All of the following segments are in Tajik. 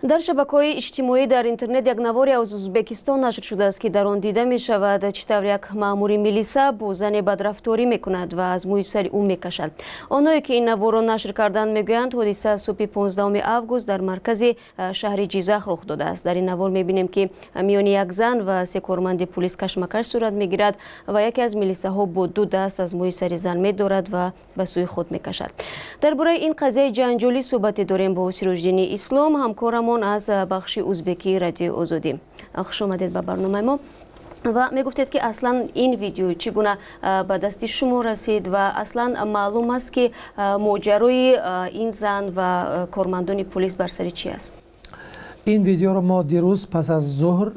Дар шабакаҳои иҷтимоӣ дар интернет як наворе аз Узбекистон нашр шудааст, ки дар он дида мешавад, чӣ тавр як маъмури милиса бо зане бадрафторӣ мекунад ва аз мӯи сари ӯ мекашад. Онҳое, ки ин наворро нашр карданд, мегӯянд, ҳодиса субҳи 15 август дар маркази шаҳри Ҷизах рух додааст. Дар ин навор мебинем, ки миёни як зан ва се корманди пулис кашмакаш сурат мегирад ва яке аз милисаҳо бо ду даст аз мӯи сари зан медорад ва ба сӯи худ мекашад. Дар бораи ин қазияи ҷанҷолӣ суҳбате дорем бо Сироҷиддини Ислом, ҳамкорамон аз бахши узбекии Радиои Озодӣ. Хуш омадед ба барномаи мо. Ва мегуфтед, ки аслан ин видео чӣ гуна ба дасти шумо расид ва аслан маълум аст, ки моҷарои ин зан ва кормандони пулис бар сари чӣ аст? Ин видеоро мо дирӯз пас аз зуҳр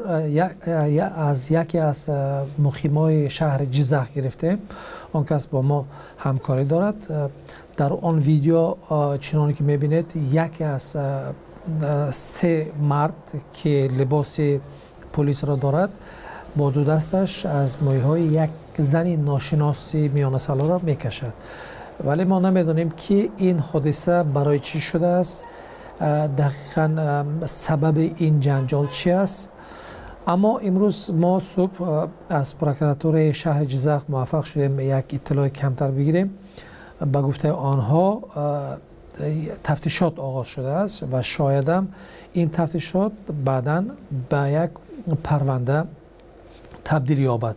аз яке аз муқимои шаҳри Ҷизах гирифтем. Он кас бо мо ҳамкорӣ дорад. Дар он видео, чуноне ки мебинед, яке аз се мард, ки либоси полисро дорад, бо ду дасташ аз мӯйҳои як зани ношиноси миёнасалоро мекашад. Вале мо намедонем, ки ин ҳодиса барои чӣ шудааст, дақиқан сабаби ин ҷанҷол чи аст. Аммо имрӯз мо субҳ аз прокуратураи шаҳри Ҷизах муваффақ шудем як иттилои камтар бигирем. Ба гуфтаи онҳо, тафтишот оғоз шудааст ва шоядам ин тафтишот баъдан ба як парванда табдил ёбад.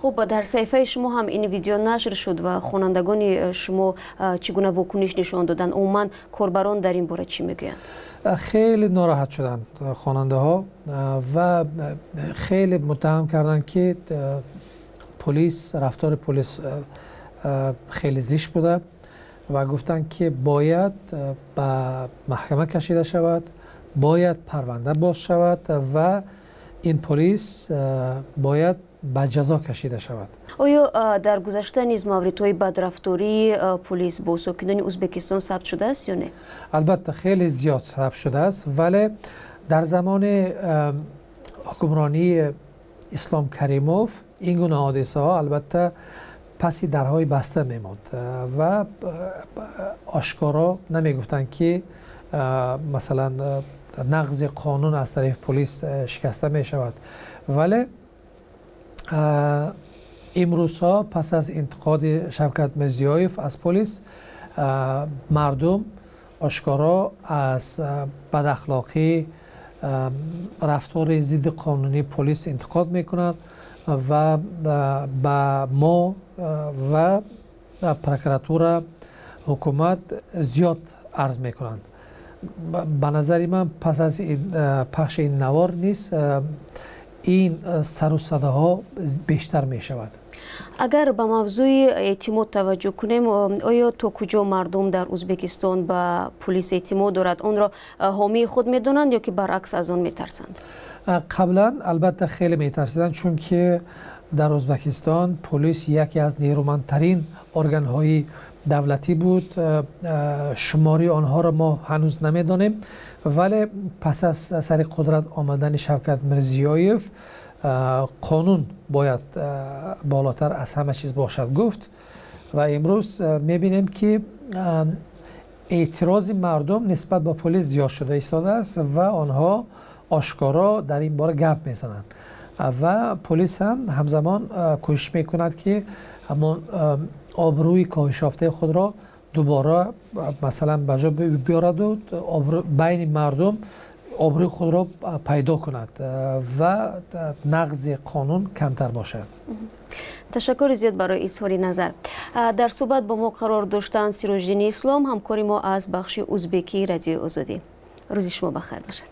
Хуб, дар саҳифаи шумо ҳам ин видео нашр шуд ва хонандагони шумо чӣ гуна вокуниш нишон доданд? Умуман, корбарон дар ин бора чӣ мегӯянд? Хеле нороҳат шуданд хонандаҳо ва хеле муттаҳам карданд, ки полис, рафтори полис хеле зишт буда ва гуфтанд, ки бояд ба маҳкама кашида шавад, бояд парванда боз шавад ва ин полис бояд ба ҷазо кашида шавад. Оё дар гузашта низ мавридҳои бадрафтории полис бо сокинони Узбекистон сабт шудааст ё не? Албатта, хеле зиёд сабт шудааст, вале дар замони ҳукмронии Ислом Каримов ин гуна ҳодисаҳо, албатта, паси дарҳои баста мемонд ва ошкоро намегуфтанд, ки масалан нақзи қонун аз тарафи полис шикаста мешавад. Вале имрӯзҳо, пас аз интиқоди Шавкат Мирзиёев аз полис, мардум ошкоро аз бадахлоқӣ, рафтори зидди қонунии полис интиқод мекунанд ва ба мо ва прокуратура, ҳукумат зиёд арз мекунанд. Ба назари ман, пас аз пахши ин навор низ ин сару садоҳо бештар мешавад. Агар ба мавзӯи эътимод таваҷҷӯҳ кунем, оё то куҷо мардум дар Узбекистон ба пулис эътимод дорад, онро ҳомии худ медонанд ё ки баръакс аз он метарсанд? Қаблан, албатта, хеле метарсиданд, чунки дар Узбекистон полис яке аз нерӯмандтарин органҳои давлатӣ буд. Шумори онҳоро мо ҳанӯз намедонем, вале пас аз сари қудрат омадани Шавкат Мирзиёев, қонун бояд болотар аз ҳама чиз бошад, гуфт, ва имрӯз мебинем, ки эътирози мардум нисбат ба полис зиёд шуда истодааст ва онҳо ошкоро дар ин бора гап мезананд ва полис ҳам ҳамзамон кӯшиш мекунад, ки ҳамон обрӯи коҳишёфтаи худро дубора, масалан, ба ҷо биёраду байни мардум обрӯи худро пайдо кунад ва нақзи қонун камтар бошад. Ташаккури зиёд барои изҳори назар. Дар суҳбат бо мо қарор доштанд Сироҷиддини Ислом, ҳамкори мо аз бахши узбекии Радиои Озодӣ. Рӯзи шумо бахайр бошад.